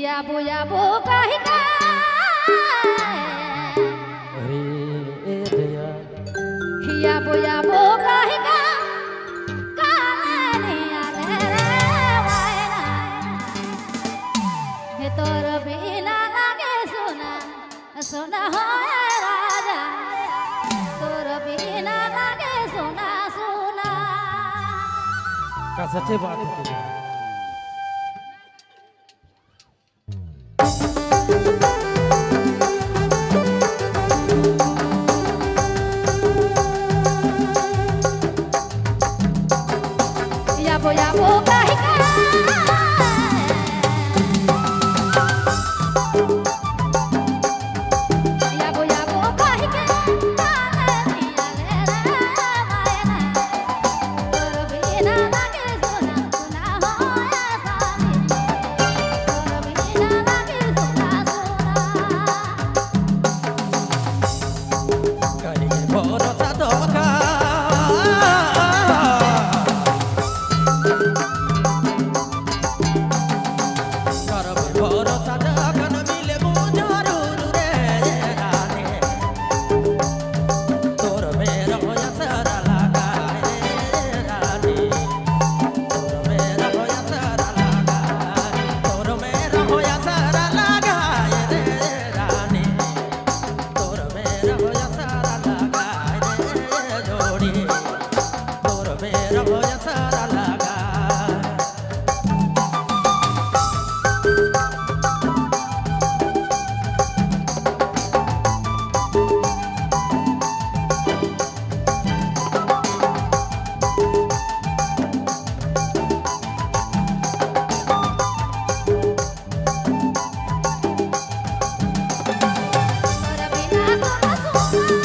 याबो याबो काहे का अरे ए दया याबो याबो काहे का काले आले रे वायना हे तोर बिना लागे सोना सोना होए राजा तोर बिना लागे सोना सोना। का सच्चे बात है। याबो याबो काहे का याबो याबो काहे का काले आले रे मायना तोर बिना लागे सोना सोना होए साली तोर बिना लागे सोना सोना। करे भरोसा धोखा करबे भरोसा जखन मिलबू जरूर रे रानी तोर मेरा होया सारा लगाए रानी तोर मेरा होया सारा लगाए तोर मेरा होया सारा लगाए रे रानी तोर मेरा होया सारा लगाए रे जोड़ी तोर मेरा होया सारा लगाए। तोर बिना सोना सोना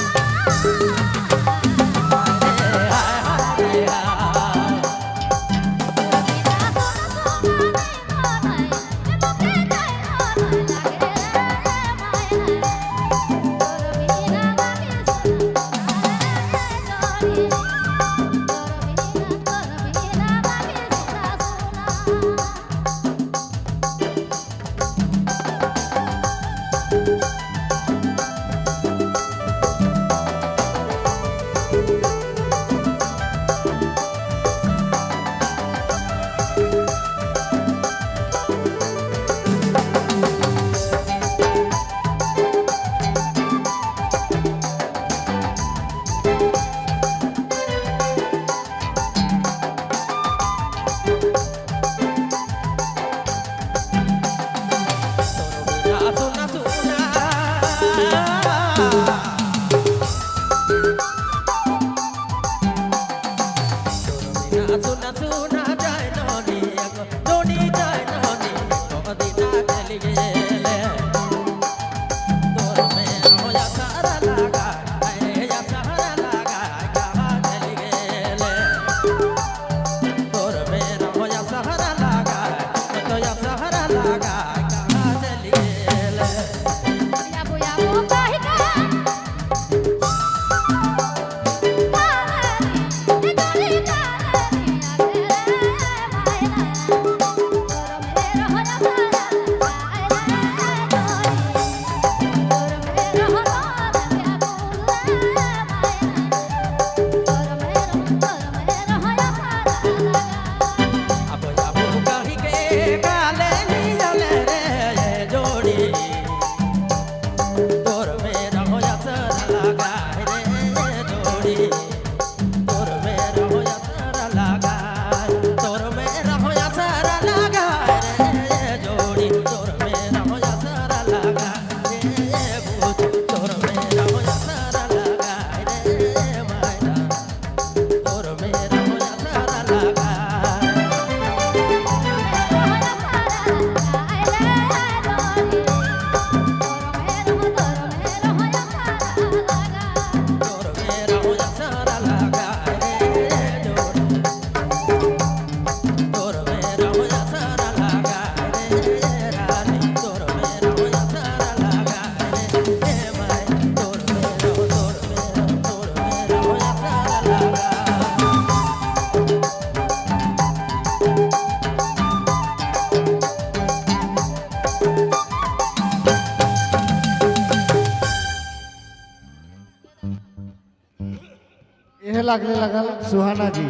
यह लागले लगल सुहाना जी।